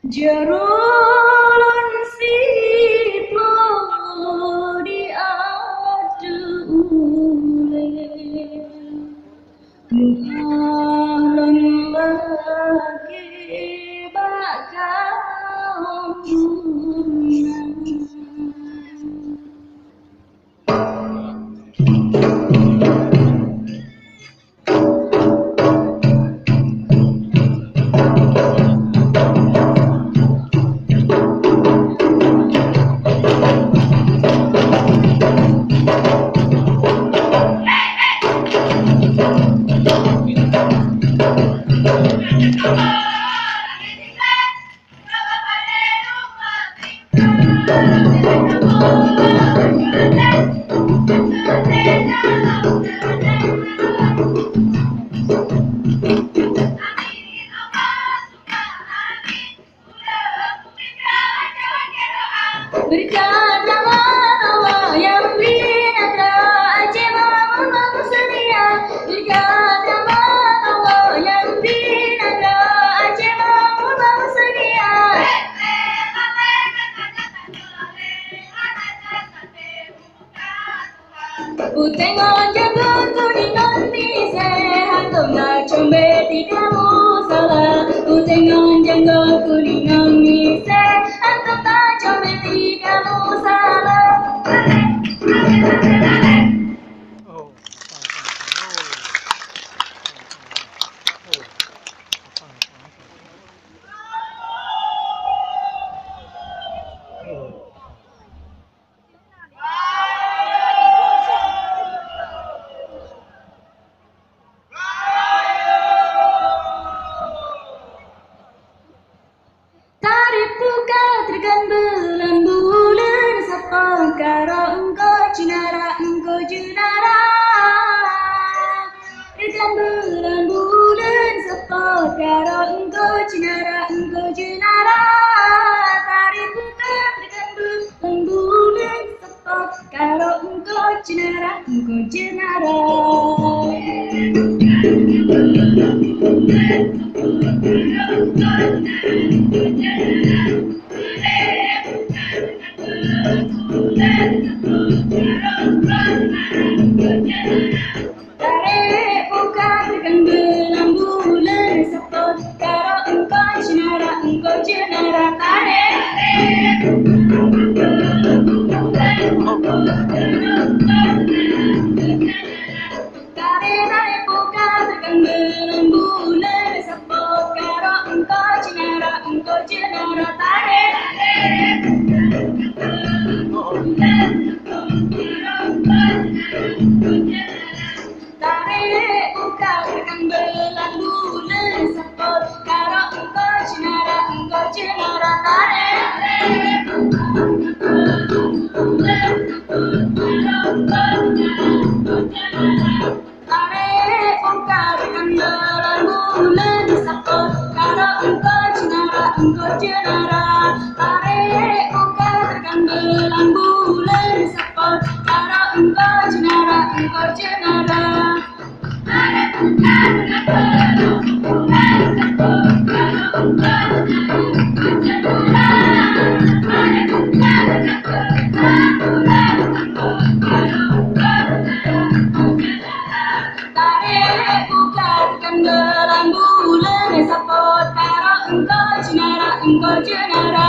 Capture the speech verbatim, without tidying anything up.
Jerulun si podi ate ule, muhalan lagi bak kaum. Berkat nama Allah yang bina aje bangun-bangun sedia. Berkat nama Allah yang bina aje bangun-bangun sedia. Utengon janggo kuningon mise, antum na combe tidak musala. Utengon janggo kuningon mise, antum na combe tidak musala. Tarip pukat regan belan bulen, sepot karo engko jenara, engko jenara. Regan belan bulen, sepot karo engko jenara, engko jenara. Tarip pukat regan belan bulen, sepot karo engko jenara, engko jenara. Tare pukat regan belan bulen, sepot karo engko jenara, engko jenara. Tare. Tare, tare pukat regan belan bulen, sepot karo engko jenara, engko jenara. Tare. Tare pukat regan belan bulen, sepot karo engko jenara, engko jenara. Tare. Tare pukat regan belan bulen, sepot karo engko jenara, engko jenara. Tare pukat regan belan bulen, sepot karo engko jenara, engko jenara. Tare pukat regan belan bulen, sepot karo engko jenara, engko jenara.